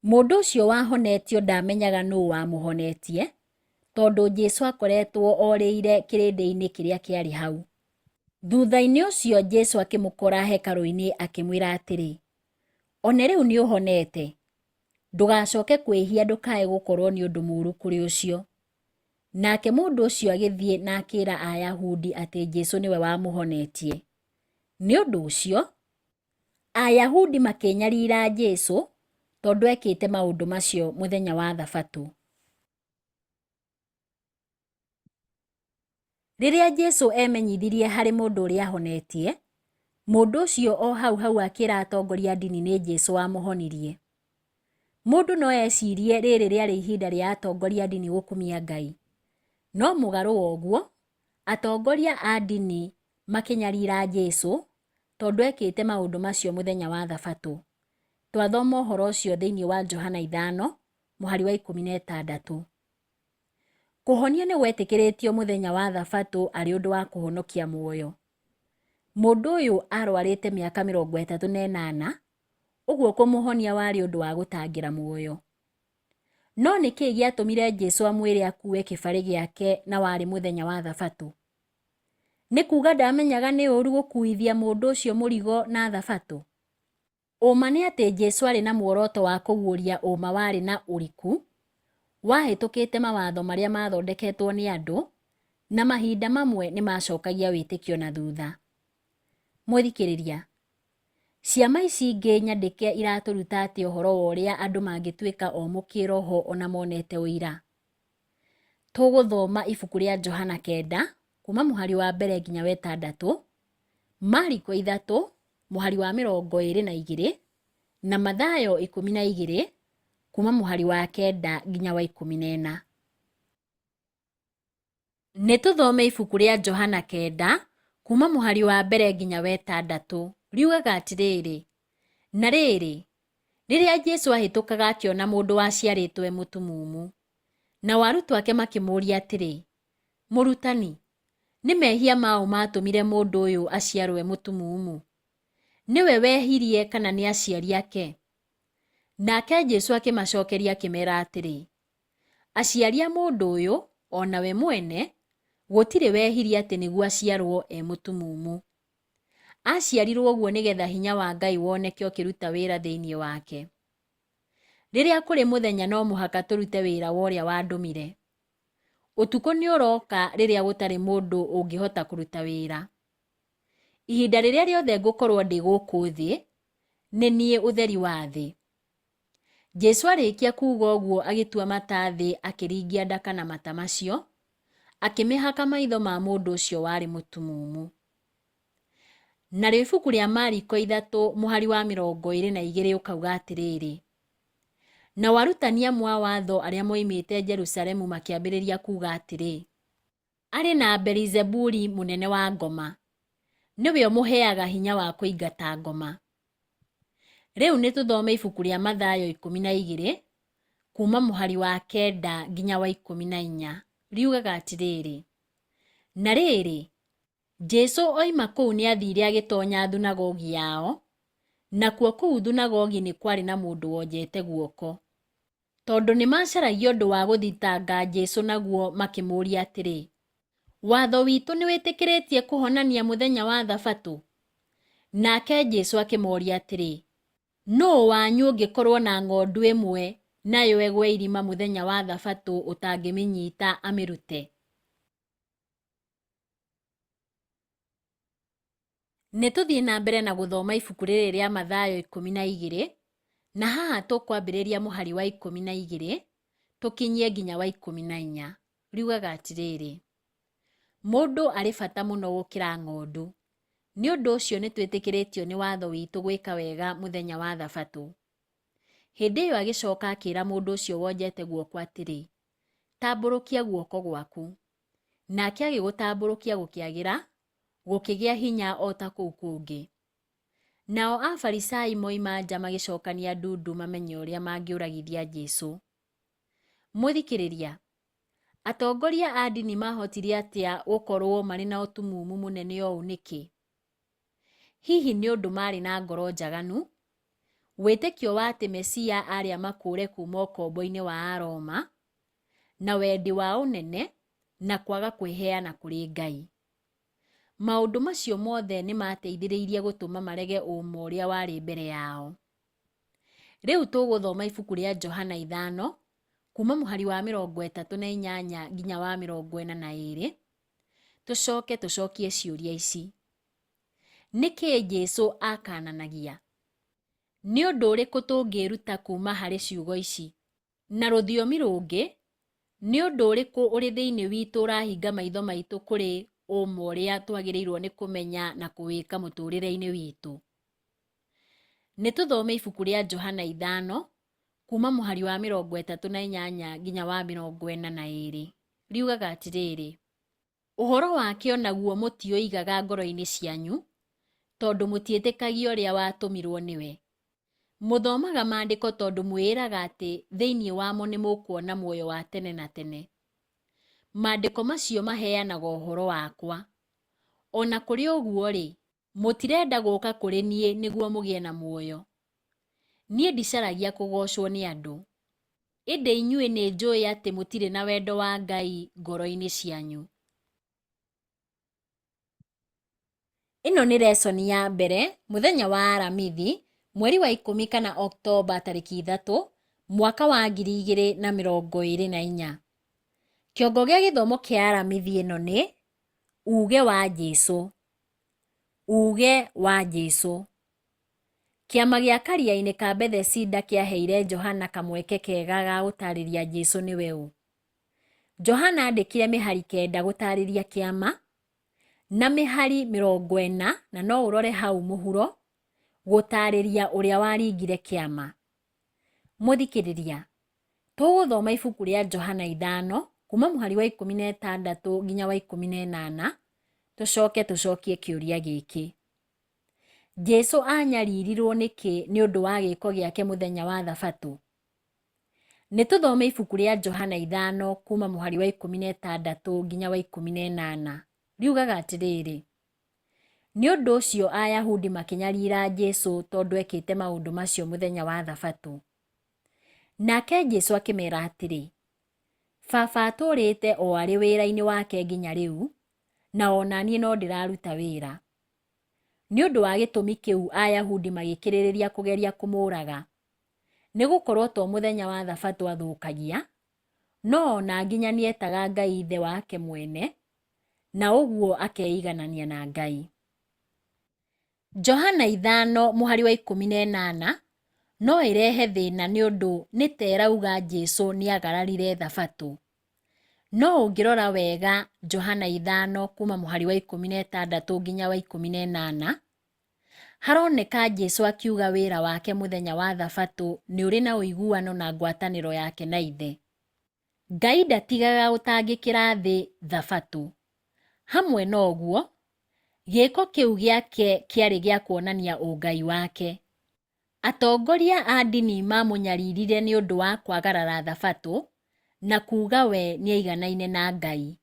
Mũndũ ũcio wahonetio ndamenyaga nũ wamũhonetie, tondũ Jesu akoretwo orĩire kĩrĩndĩ-inĩ kĩrĩa kĩarĩ hau. Thutha-inĩ ũcio Jesu akĩmũkora hekarũ-inĩ akĩmwĩra atĩrĩ, one rĩu nĩ ũhonete, ndũgacoke kwĩhia ndũkae gũkorwo nĩ ũndũ mũũru kũrĩ ũcio. Nake mũndũ ũcio agĩthiĩ na akĩra Ayahudi atĩ Jesu nĩwe wamũhonetie. Nĩ ũndũ ũcio, Ayahudi makĩnyarira Jesu tondũ ekĩte maũndũ macio mũthenya wa Thabatũ. Rĩrĩa Jesu emenyithirie harĩ mũndũ ũrĩa ahonetie, mũndũ ũcio o hau hau akĩra atongoria a ndini nĩ Jesu wamũhonirie. Mũndũ no ecirie rĩrĩ rĩarĩ ihinda rĩa atongoria a ndini gũkumia Ngai. No mũgarũ wa ũguo, atongoria a ndini makĩnyarira Jesu tondũ ekĩte maũndũ macio mũthenya wa Thabatũ. Twathoma ũhoro ũcio thĩinĩ wa Johana 5, mũhari wa 16. Kũhonia nĩ gwetĩkĩrĩtio mũthenya wa Thabatũ arĩ ũndũ wa kũhonokia muoyo. Mũndũ ũyũ arwarĩte mĩaka 38, ũguo kũmũhonia warĩ ũndũ wa gũtangĩra muoyo. No nĩ kĩĩ gĩatũmire Jesu amwĩre akue kĩbarĩ gĩake na warĩ mũthenya wa Thabatũ? Nĩ kuuga ndamenyaga nĩ ũũru gũkuithia mũndũ ũcio mũrigo na Thabatũ? Ũma nĩ atĩ Jesu aarĩ na muoroto wa kũguũria ũma warĩ na ũriku, wahĩtũkĩte mawatho marĩa maathondeketwo nĩ andũ, na mahinda mamwe nĩ maacokagia wĩtĩkio na thutha. Mũthikĩrĩria, ciama ici ingĩ nyandĩke iratũruta atĩa ũhoro wa ũrĩa andũ mangĩtuĩka omũ kĩĩroho ona monete ũira? Tũgũthoma ibuku rĩa Johana 9, kuma mũhari wa 1 nginya wa 6, Mariko 3, mũhari wa 22, na Mathayo 12, kuma mũhari wa 9 nginya wa 14. Nĩ tũthome ibuku rĩa Johana 9, kuma mũhari wa 1 nginya wa 6. Riugaga atĩrĩrĩ, na rĩrĩ, rĩrĩa Jesu ahĩtũkaga akĩona mũndũ waciarĩtwo e mũtumumu. Nao arutwo ake makĩmũũria atĩrĩ, Mũrutani, nĩ mehia ma ũ maatũmire mũndũ ũyũ aciarwo e mũtumumu? Nĩwe wehirie kana nĩ aciari ake? Nake Jesu akĩmacokeria akĩmeera atĩrĩ, aciari a mũndũ ũyũ, o na we mwene, gũtirĩ wehirie atĩ nĩguo aciarwo e mũtumumu. Aciarirwo ũguo nĩgetha hinya wa Ngai woneke ũkĩruta wĩra thĩinĩ wake. Rĩrĩa kũrĩ mũthenya no mũhaka tũrute wĩra wa ũrĩa wandũmire. Ũtukũ nĩ ũroka rĩrĩa gũtarĩ mũndũ ũngĩhota kũruta wĩra. Ihinda rĩrĩa rĩothe ngũkorwo ndĩ gũkũ thĩ, nĩ niĩ ũtheri wa thĩ. Jesu arĩkia kuuga ũguo agĩtua mata thĩ akĩringia ndaka na mata macio, akĩmĩhaka maitho ma mũndũ ũcio warĩ mũtumumu. Narĩo ibuku rĩa Mariko 3 mũhari wa 22 ũkauga atĩrĩrĩ, nao arutani amwe a watho arĩa moimĩte Jerusalemu makĩambĩrĩria kuuga atĩrĩ, arĩ na Beelizebuli mũnene wa ngoma. Nĩwe ũmũheaga hinya wa kũingata ngoma. Rĩu nĩ tũthome ibuku rĩa Mathayo 12 kuuma mũhari wa 9 nginya wa 14. Riugaga atĩrĩrĩ, Na rĩrĩ, Jesu oima kũu nĩathiire agĩtonya thunagogi yao, nakuo kũu thunagogi nĩ kwarĩ na mũndũ wonjete guoko. Tondũ nĩmaacaragia ũndũ wa gũthitanga Jesu naguo makĩmũũria atĩrĩ, Watho witũ nĩwĩtĩkĩrĩtie kũhonania mũthenya wa Thabatũ? Nake Jesu akĩmoria atĩrĩ, Nũũ wanyu ũngĩkorwo na ng'ondu ĩmwe nayo ĩgwe irima mũthenya wa Thabatũ ũtangĩmĩnyita amĩrute? Nĩ tũthiĩ na mbere na gũthoma ibuku rĩrĩ rĩa Mathayo 12, na haha tũkwambĩrĩria mũhari wa 12 tũkinyie nginya wa 14. Riugaga atĩrĩrĩ, Mũndũ arĩ bata mũno gũkĩra ng'ondu. Nĩ ũndũ ũcio nĩ twĩtĩkĩrĩtio nĩ watho witũ gwĩka wega mũthenya wa Thabatũ. Hĩndĩ ĩyo agĩcoka akĩra mũndũ ũcio wonjete guoko atĩrĩ, Tambũrũkia guoko gwaku. Nake agĩgũtambũrũkia gũkĩagĩra, gũkĩgĩa hinya o ta kũu kũngĩ. Nao Afarisai moima nja magĩcokania ndundu mamenye ũrĩa mangĩũragithia Jesu. Mũthikĩrĩria, atongoria a ndini maahotire atĩa gũkorũo marĩ na ũtumumu mũnene ũũ nĩkĩ? Hihi nĩ ũndũ maarĩ na ngoro njaganu, wĩtĩkio wa atĩ Mesia aarĩ amakũũre kuuma ũkombo-inĩ wa Aroma, na wendi wa ũnene na kwaga kwĩheana kũrĩ Ngai? Maũndũ macio mothe nĩ maateithĩrĩirie gũtũma marege ũũma ũrĩa warĩ mbere yao. Rĩu tũgũthoma ibuku rĩa Johana 5, kuuma mũhari wa 38 nginya wa 42, tũcoke tũcokie ciũria ici. Nĩ kĩĩ Jesu aakananagia? Nĩ ũndũ ũrĩkũ tũngĩĩruta kuuma harĩ ciugo ici? Na rũthiomi rũngĩ, nĩ ũndũ ũrĩkũ ũrĩ thĩinĩ witũ ũrahinga maitho maitũ kũrĩ ũũma ũrĩa twagĩrĩirũo nĩ kũmenya na kũwĩka mũtũũrĩre-inĩ witũ? Nĩ tũthome ibuku rĩa Johana 5, kuuma mũhari wa 38 nginya wa 42. Riugaga atĩrĩrĩ, Ũhoro wake o naguo mũtiũigaga ngoro-inĩ cianyu, tondũ mũtiĩtĩkagia ũrĩa watũmirũo nĩwe. Mũthomaga Maandĩko tondũ mwĩĩraga atĩ thĩinĩ wamo nĩ mũkuona muoyo wa tene na tene. Maandĩko macio maheanaga ũhoro wakwa. O na kũrĩ ũguo-rĩ, mũtirenda gũka kũrĩ niĩ nĩguo mũgĩe na muoyo. Niĩ ndicaragia kũgoocwo nĩ andũ. Ĩndĩ inyuĩ nĩ njũĩ atĩ mũtirĩ na wendo wa Ngai ngoro-inĩ cianyu. Ĩno nĩ lesson ya mbere mũthenya wa Aramithi mweri wa ikũmi kana Oktoba tarĩki 3 mwaka wa 2024. Kĩongo gĩa gĩthomo kĩa Aramithi ĩno nĩ Uuge wa Jesu. Uuge wa Jesu. Kĩama gĩa Karia-inĩ ka Bethesida kĩaheire Johana kamweke kega ga gũtaarĩria Jesu nĩwe ũ. Johana aandĩkire mĩhari 9 gũtaarĩria kĩama, na mĩhari 40, na no ũrore hau mũhuro, gũtaarĩria ũrĩa waringire kĩama. Mũthikĩrĩria, tũgũthoma ibuku rĩa Johana 5, kuuma mũhari wa 16 nginya wa 18, tũcoke tũcokie kĩũria gĩkĩ. Jesu aanyaririrũo nĩkĩ nĩ ũndũ wa gĩĩko gĩake mũthenya wa Thabatũ? Nĩ tũthome ibuku rĩa Johana 5 kuuma mũhari wa 16 nginya wa 18. Riugaga atĩrĩrĩ, Nĩ ũndũ ũcio Ayahudi makĩnyarira Jesu tondũ ekĩte maũndũ macio mũthenya wa Thabatũ. Nake Jesu akĩmeera atĩrĩ, Baba atũũrĩte o arĩ wĩra-inĩ wake nginya rĩu, na o na niĩ no ndĩraruta wĩra. Nĩ ũndũ wa gĩtũmi kĩu Ayahudi magĩkĩrĩrĩria kũgeria kũmũũraga, nĩ gũkorũo to mũthenya wa Thabatũ athũkagia, no o na nginya nĩetaga Ngai Ithe wake mwene, na ũguo akeiganania na Ngai. Johana 5 mũhari wa 18 no ĩrehe thĩna nĩ ũndũ nĩ ta ĩrauga Jesu nĩagararire Thabatũ. No ũngĩrora wega Johana 5 kuma mũhari wa 16 nginya wa 18, haroneka Jesu akiuga wĩra wake mũthenya wa Thabatũ nĩ ũrĩ na ũiguano na ngwatanĩro yake na Ithe. Ngai ndatigaga gũtangĩkĩra thĩ Thabatũ. Hamwe na ũguo, Gĩĩko kĩu gĩake kĩarĩ gĩa kuonania ũngai wake. Atongoria a ndini maamũnyaririre nĩ ũndũ wa kwagarara Thabatũ na kuuga we nĩaiganaine na Ngai.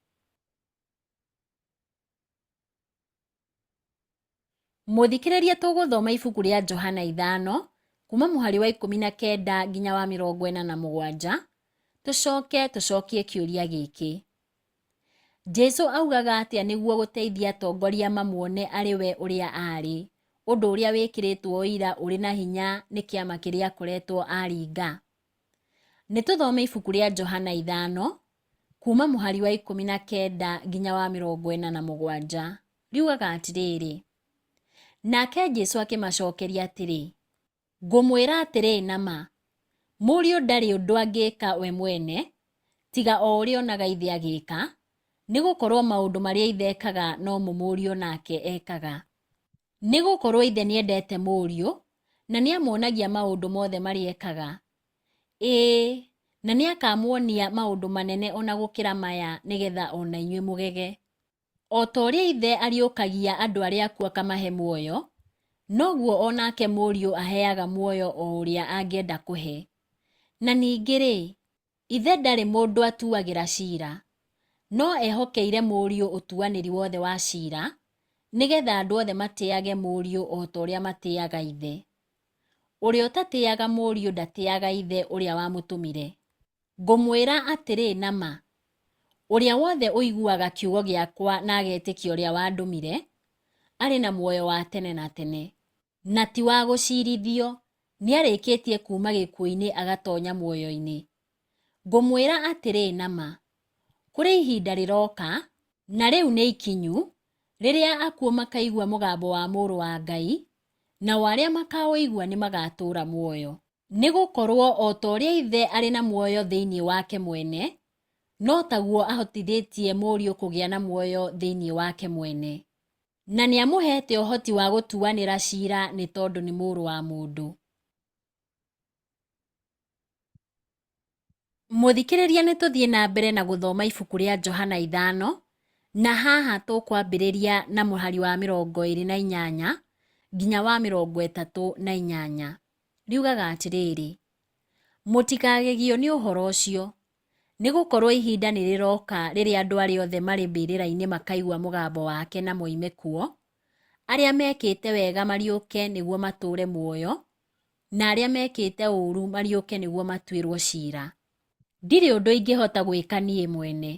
Mũthikĩrĩria tũgũthoma ibuku rĩa Johana ithano kuma mũhari wa 19 nginya wa 47 tũcoke tũcokie kĩũria gĩkĩ. Jesu augaga atĩa nĩguo gũteithia atongoria mamuone arĩ we ũrĩa aarĩ, ũndũ ũrĩa wĩkĩrĩtwo ũira ũrĩ na hinya nĩ kĩama kĩrĩa akoretwo aringa? Nĩ tũthome ibuku rĩa Johana ithano kuma mũhari wa 19 nginya wa 47. Riugaga atĩrĩrĩ, Nake Jesu akĩmacokeria atĩrĩ, Ngũmwĩra atĩrĩ na ma, Mũriũ ndarĩ ũndũ angĩka we mwene, tiga o ũrĩa onaga Ithe agĩka, nĩ gũkorũo maũndũ marĩa Ithe ekaga nomo Mũriũ nake ekaga. Nĩ gũkorũo Ithe nĩendete Mũriũ, na nĩamuonagia maũndũ mothe marĩa ekaga. Ĩĩ, na nĩakamuonia maũndũ manene o na gũkĩra maya, nĩ getha o na inyuĩ mũgege. O ta ũrĩa Ithe ariũkagia andũ arĩa akuũ akamahe muoyo, noguo o nake Mũriũ aheaga muoyo o ũrĩa angĩenda kũhe. Na ningĩ-rĩ, Ithe ndarĩ mũndũ atuagĩra ciira, no ehokeire Mũriũ ũtuanĩri wothe wa ciira, nĩ getha andũ othe matĩage Mũriũ o ta ũrĩa matĩaga Ithe. Ũrĩa ũtatĩaga Mũriũ ndatĩaga Ithe ũrĩa wamũtũmire. Ngũmwĩra atĩrĩ na ma, ũrĩa wothe ũiguaga kiugo gĩakwa na agetĩkia ũrĩa wandũmire, arĩ na muoyo wa tene na tene, na ti wa gũciirithio, nĩarĩkĩtie kuuma gĩkuũ-inĩ agatonya muoyo-inĩ. Ngũmwĩra atĩrĩ na ma, kũrĩ ihinda rĩroka, na rĩu nĩ ikinyu, rĩrĩa akuũ makaigua mũgambo wa Mũrũ wa Ngai, nao arĩa makaũigua nĩmagatũũra muoyo. Nĩ gũkorũo o ta ũrĩa Ithe arĩ na muoyo thĩinĩ wake mwene, no taguo ahotithĩtie Mũriũ kũgĩa na muoyo thĩinĩ wake mwene. Na nĩ amũheete ũhoti wa gũtuanĩra ciira nĩ tondũ nĩ Mũrũ wa mũndũ. Mũthikĩrĩria nĩ tũthiĩ na mbere na gũthoma ibuku rĩa Johana ithano, na haha tũkwambĩrĩria na mũhari wa 28 nginya wa 38. Riugaga atĩrĩrĩ, Mũtikagegio nĩ ũhoro ũcio, nĩ gũkorũo ihinda nĩ rĩroka rĩrĩa andũ arĩa othe marĩ mbĩrĩra-inĩ makaigua mũgambo wake na moime kuo, arĩa mekĩte wega mariũke nĩguo matũũre muoyo, na arĩa mekĩte ũũru mariũke nĩguo matuĩrũo ciira. Ndirĩ ũndũ ingĩhota gwĩka niĩ mwene.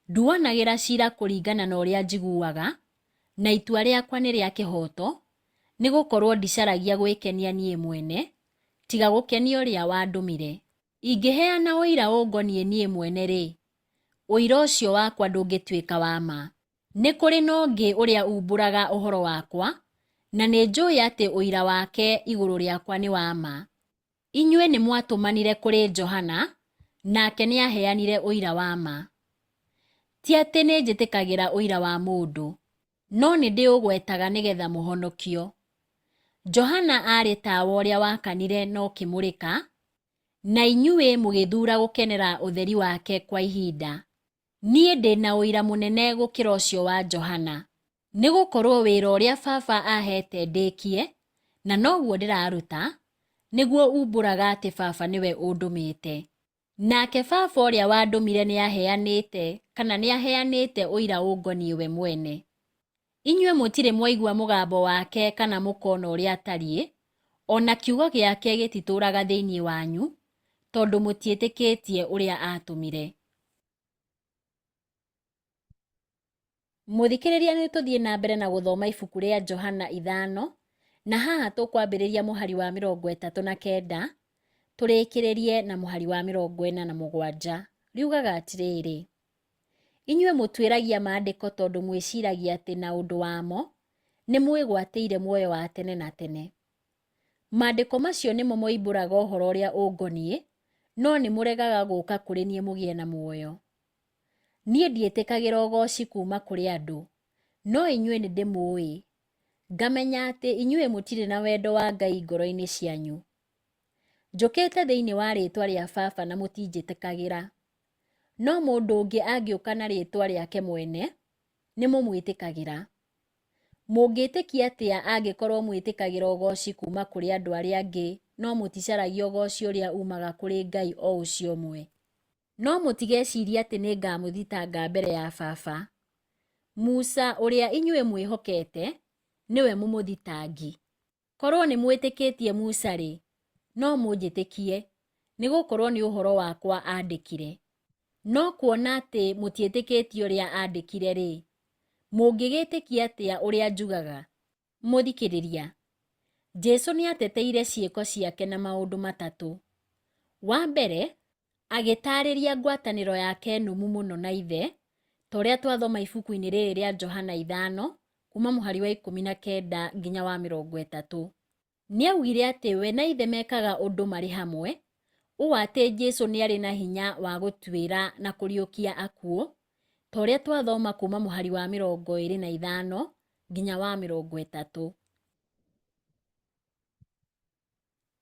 Nduanagĩra ciira kũringana na ũrĩa njiguaga, na itua rĩakwa nĩ rĩa kĩhooto, nĩ gũkorũo ndicaragia gwĩkenia niĩ mwene, tiga gũkenia ũrĩa wandũmire. Ingĩheana ũira ũngoniĩ niĩ mwene-rĩ, ũira ũcio wakwa ndũngĩtuĩka wa ma. Nĩ kũrĩ na ũngĩ ũrĩa uumbũraga ũhoro wakwa, na nĩnjũĩ atĩ ũira wake igũrũ rĩakwa nĩ wa ma. Inyuĩ nĩmwatũmanire kũrĩ Johana, nake nĩaheanire ũira wa ma. Ti atĩ nĩnjĩtĩkagĩra ũira wa mũndũ, no nĩndĩũgwetaga nĩ getha mũhonokio. Johana aarĩ tawa ũrĩa wakanire na ũkĩmũrĩka, na inyuĩ mũgĩthuura gũkenera ũtheri wake kwa ihinda. Niĩ ndĩ na ũira mũnene gũkĩra ũcio wa Johana, nĩ gũkorũo wĩra ũrĩa Baba aaheete ndĩkie, na noguo ndĩraruta, nĩguo umbũraga atĩ Baba nĩwe ũndũmĩte. Nake Baba ũrĩa wandũmire nĩaheanĩte, kana nĩaheanĩte ũira ũngoniĩ we mwene. Inyuĩ mũtirĩ mwaigua mũgambo wake kana mũkona ũrĩa atariĩ, o na kiugo gĩake gĩtitũũraga thĩinĩ wanyu, tondũ mũtiĩtĩkĩtie ũrĩa aatũmire. Mũthikĩrĩria nĩ tũthiĩ na mbere na gũthoma ibuku rĩa Johana ithano, na haha tũkwambĩrĩria mũhari wa 39 tũrĩkĩrĩrie na mũhari wa 47. Riugaga atĩrĩrĩ, Inyuĩ mũtuĩragia maandĩko tondũ mwĩciragia atĩ na ũndũ wamo nĩ mwĩgwatĩire muoyo wa tene na tene. Maandĩko macio nĩmo moimbũraga ũhoro ũrĩa ũngoniĩ, no nĩ mũregaga gũka kũrĩ niĩ mũgĩe na muoyo. Niĩ ndiĩtĩkagĩra ũgooci kuuma kũrĩ andũ, no inyuĩ nĩ ndĩmũũĩ, ngamenya atĩ inyuĩ mũtirĩ na wendo wa Ngai ngoro-inĩ cianyu. Njũkĩte thĩinĩ wa rĩĩtwa rĩa Baba na mũtinjĩtĩkagĩra. No mũndũ ũngĩ angĩũka na rĩĩtwa rĩake mwene, nĩ mũmwĩtĩkagĩra. Mũngĩtĩkia atĩa angĩkorũo mwĩtĩkagĩra ũgooci kuuma kũrĩ andũ arĩa angĩ no mũticaragia ũgooci ũrĩa uumaga kũrĩ Ngai o ũcio ũmwe? No mũtigecirie atĩ nĩ ngaamũthitanga mbere ya Baba. Musa ũrĩa inyuĩ mwĩhokete, nĩwe mũmũthitangi. Korũo nĩ mwĩtĩkĩtie Musa-rĩ, no mũnjĩtĩkie, nĩ gũkorũo nĩ ũhoro wakwa aandĩkire. No kuona atĩ mũtiĩtĩkĩtie ũrĩa aandĩkire-rĩ, mũngĩgĩtĩkia atĩa ũrĩa njugaga? Mũthikĩrĩria, Jesu nĩ aateteire ciĩko ciake na maũndũ matatũ. Wa mbere, agĩtaarĩria ngwatanĩro yake nũmu mũno na Ithe, ta ũrĩa twathoma ibuku-inĩ rĩrĩ rĩa Johana ithano, kuuma mũhari wa 19 nginya wa 30. Nĩ aaugire atĩ we na Ithe mekaga ũndũ marĩ hamwe, ũũ atĩ Jesu nĩ arĩ na hinya wa gũtuĩra na kũriũkia akuũ, ta ũrĩa twathoma kuuma mũhari wa 25 nginya wa 30.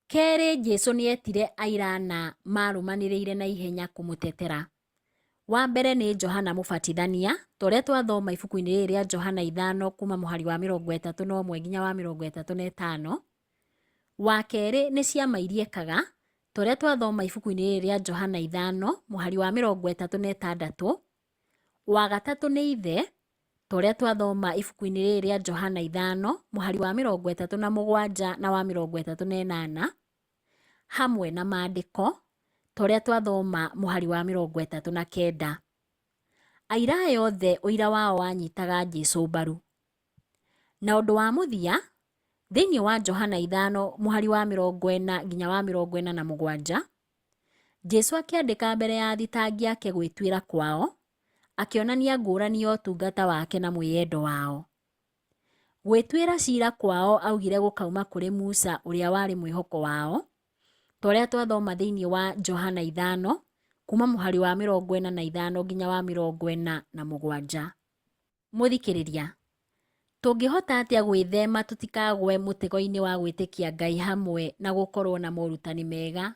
Kerĩ, Jesu nĩ eetire aira ana maarũmanĩrĩire na ihenya kũmũtetera. Wa mbere nĩ Johana Mũbatithania, ta ũrĩa twathoma ibuku-inĩ rĩrĩ rĩa Johana ithano kuuma mũhari wa 31 nginya wa 35. Wa kerĩ nĩ ciama iria ekaga, ta ũrĩa twathoma ibuku-inĩ rĩrĩ rĩa Johana ithano mũhari wa 36. Wa gatatũ nĩ Ithe, ta ũrĩa twathoma ibuku-inĩ rĩrĩ rĩa Johana ithano mũhari wa 37 na wa 38, hamwe na maandĩko, ta ũrĩa twathoma mũhari wa 39. Aira aya othe ũira wao wanyitaga Jesu mbaru. Na ũndũ wa mũthia, thĩinĩ wa Johana ithano mũhari wa 40 nginya wa 47, Jesu akĩandĩka mbere ya athitangi ake gwĩtuĩra kwao, akĩonania ngũrani ya ũtungata wake na mwĩyendo wao. Gwĩtuĩra cira kwao augire gũkauma kũrĩ Musa ũrĩa warĩ mwĩhoko wao, ta ũrĩa twathoma thĩinĩ wa Johana ithano, kuma mũhari wa 45 nginya wa 47. Mũthikĩrĩria, tũngĩhota atĩa gwĩthema tũtikagwe mũtego-inĩ wa gwĩtĩkia Ngai hamwe na gũkorũo na morutani mega,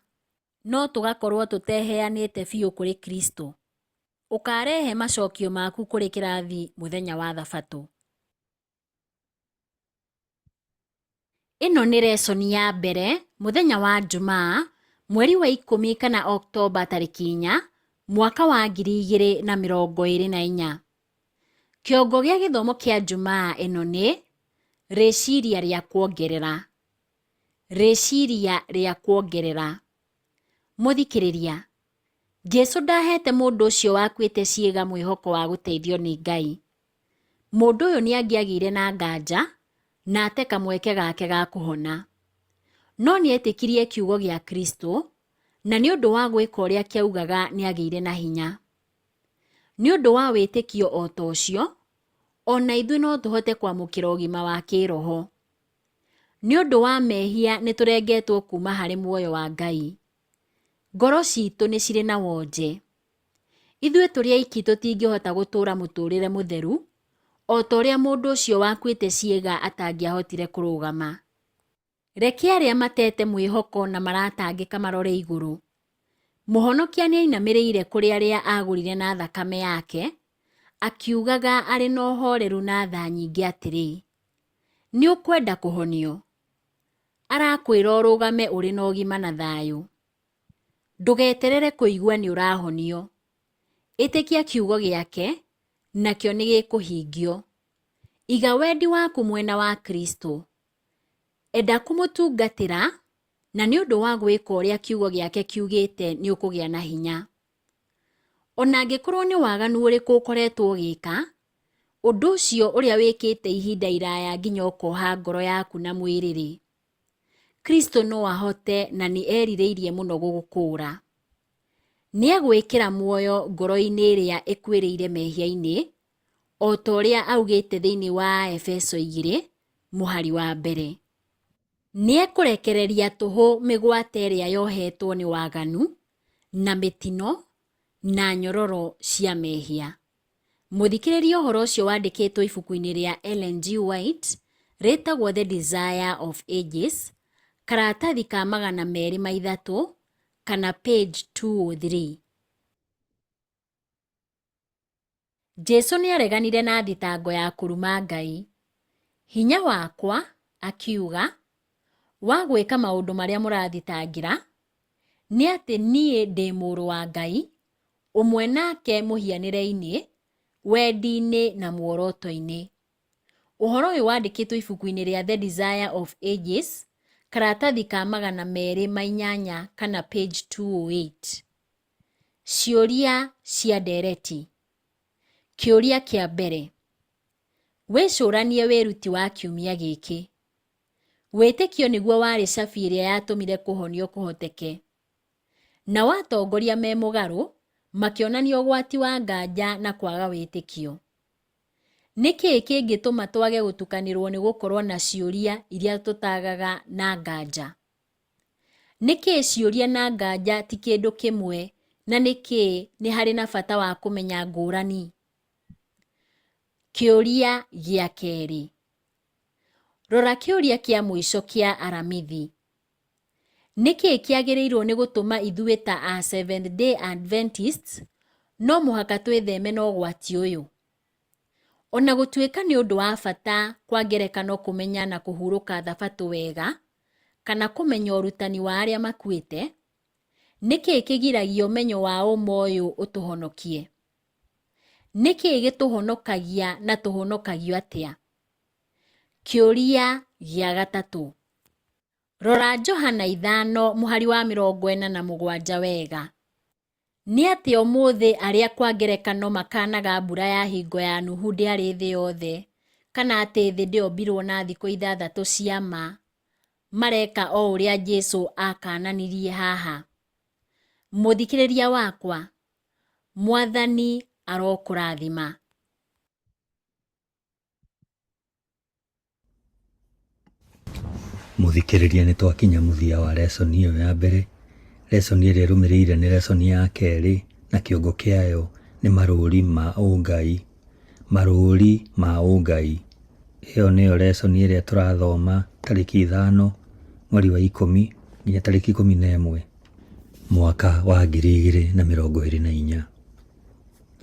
no tũgakorũo tũteheanĩte biũ kũrĩ Kristo? Ũkaarehe macokio maku kũrĩ kĩrathi mũthenya wa Thabatũ. Ĩno nĩ resoni ya mbere mũthenya wa Njumaa mweri wa ikũmi kana Oktomba tarĩki inya mwaka wa 2024. Kĩongo gĩa gĩthomo kĩa Njumaa ĩno nĩ Rĩciria rĩa kuongerera. Rĩciria rĩa kuongerera. Mũthikĩrĩria, Jesu ndahete mũndũ ũcio wakuĩte ciĩga mwĩhoko wa gũteithio nĩ Ngai. Mũndũ ũyũ nĩ angĩagĩire na nganja na ate kamweke gake ga kũhona. No nĩ etĩkirie kiugo gĩa Kristo, na nĩ ũndũ wa gwĩka ũrĩa kĩaugaga nĩ agĩire na hinya. Nĩ ũndũ wa wĩtĩkio o ta ũcio, o na ithuĩ no tũhote kwamũkĩra ũgima wa kĩĩroho. Nĩ ũndũ wa mehia nĩ tũrengetwo kuuma harĩ muoyo wa Ngai. Ngoro citũ nĩ cirĩ na wonje. Ithuĩ tũrĩ aiki tũtingĩhota gũtũũra mũtũũrĩre mũtheru o ta ũrĩa mũndũ ũcio wakuĩte ciĩga atangĩahotire kũrũgama. Reke arĩa matete mwĩhoko na maratangĩka marore igũrũ. Mũhonokia nĩainamĩrĩire kũrĩ arĩa aagũrire na thakame yake, akiugaga arĩ na ũhoreru na tha nyingĩ atĩrĩ, Nĩ ũkwenda kũhonio? Arakwĩra ũrũgame ũrĩ na ũgima na thayũ. Ndũgeterere kũigua nĩ ũrahonio. Ĩtĩkia kiugo gĩake, nakĩo nĩ gĩkũhingio. Iga wendi waku mwena wa Kristo. Enda kũmũtungatĩra, na nĩ ũndũ wa gwĩka ũrĩa kiugo gĩake kiugĩte nĩ ũkũgĩa na hinya. O na angĩkorũo nĩ waganu ũrĩkũ ũkoretwo ũgĩka, ũndũ ũcio ũrĩa wĩkĩte ihinda iraya nginya ũkoha ngoro yaku na mwĩrĩ-rĩ, Kristo no ahote na nĩ erirĩirie mũno gũgũkũũra. Nĩ egwĩkĩra muoyo ngoro-inĩ ĩrĩa ĩkuĩrĩire mehia-inĩ, o ta ũrĩa augĩte thĩinĩ wa Aefeso igĩrĩ, mũhari wa mbere. Nĩ ekũrekereria tũhũ mĩgwate ĩrĩa yohetwo nĩ waganu, na mĩtino, na nyororo cia mehia. Mũthikĩrĩrie ũhoro ũcio wandĩkĩtwo ibuku-inĩ rĩa Ellen G. White rĩtagwo The Desire of Ages, karatathi ka 203 kana page 203. Jesu nĩ aareganire na thitango ya kũruma Ngai. Hinya wakwa, akiuga, wa gwĩka maũndũ marĩa mũrathitangĩra, nĩ atĩ niĩ ndĩ mũrũ wa Ngai, ũmwe nake mũhianĩre-inĩ, wendi-inĩ na muoroto-inĩ. Ũhoro ũyũ wandĩkĩtwo ibuku-inĩ rĩa The Desire of Ages, karatathi ka 208 kana page 208. Ciũria cia ndereti. Kĩũria kĩa mbere. Wĩcũranie wĩruti wa kiumia gĩkĩ. Wĩtĩkio nĩguo warĩ cabi ĩrĩa yatũmire kũhonio kũhoteke. Nao atongoria me mũgarũ makĩonania ũgwati wa nganja na kwaga wĩtĩkio. Nĩ kĩĩ kĩngĩtũma twage gũtukanĩrũo nĩ gũkorũo na ciũria iria tũtagaga na nganja? Nĩkĩ ciũria na nganja ti kĩndũ kĩmwe na nĩkĩ nĩ harĩ na bata wa kũmenya ngũrani? Kĩũria gĩa kerĩ. Rora kĩũria kĩa mũico kĩa Aramithi. Nĩ kĩĩ kĩagĩrĩirũo nĩ gũtũma ithuĩ ta a Seventh-day Adventists no mũhaka twĩtheme na ũgwati ũyũ? O na gũtuĩka nĩ ũndũ wa bata kwa ngerekano kũmenya na kũhurũka Thabatũ wega, kana kũmenya ũrutani wa arĩa makuĩte, nĩ kĩĩ kĩgiragia ũmenyo wa ũma ũyũ ũtũhonokie? Nĩ kĩĩ gĩtũhonokagia na tũhonokagio atĩa? Kĩũria gĩa gatatũ. Rora Johana ithano mũhari wa 47 wega. Nĩ atĩa ũmũthĩ arĩa kwa ngerekano makanaga mbura ya hingo ya Nuhu ndĩarĩ thĩ yothe, kana atĩ thĩ ndĩombirwo na thikũ ithathatũ cia ma, mareka o ũrĩa Jesu akananirie haha? Mũthikĩrĩria wakwa, Mwathani arokũrathima. Mũthikĩrĩria nĩ twakinya mũthia wa lesson ĩyo ya mbere. Lesson ĩrĩa ĩrũmĩrĩire nĩ lesson ya kerĩ na kĩongo kĩayo nĩ marũri ma ũngai. Marũri ma ũngai. Ĩyo nĩyo lesson ĩrĩa tũrathoma tarĩki 5 mweri wa 10 nginya tarĩki 11 mwaka wa 2024.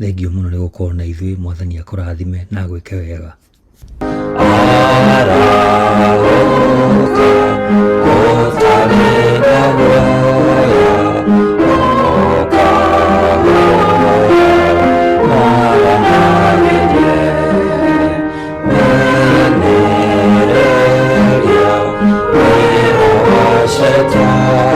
Thengiũ mũno nĩ gũkorwo na ithuĩ, Mwathani akũrathime na agwĩke wega. Arahũka gũtarĩ na guoya, ũkahoya mwaranagĩrie, menereria wĩra wa Shetani.